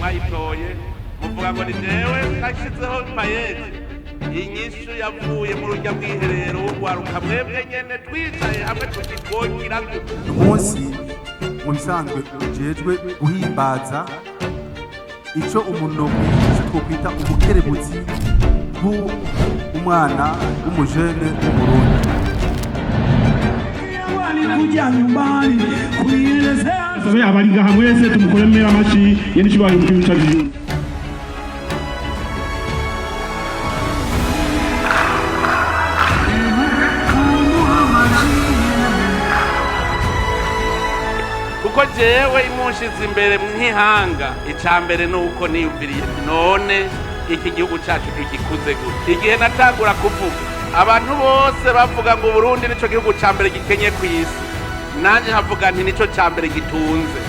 Mwayitoye muvuga ngo ni jewe nashyizeho PAEEJ. Inyishu yavuye mu rujya bwiherero w'urwaruka mwebwe nyene twicaye hamwe tukitwokira. Umunsi mu bisanzwe ujejwe guhimbaza ico umuntu icyo twokwita ubukerebutsi bw'umwana w'umujene w'Umurundi. Kuja nyumbani kuielezea. Sabe abari ngaha mwese tumukomere amashi yeni cyubahiro mu gihugu cyacu. Kuko jewe imunshize imbere nk'ihanga, icya mbere ni uko niyumviriye none iki gihugu cyacu tugikuze gute? Igihe natangura kuvuga, abantu bose bavuga ngo Uburundi nico gihugu ca mbere gikenye ku isi, nanjye nkavuga nti nico ca mbere gitunze.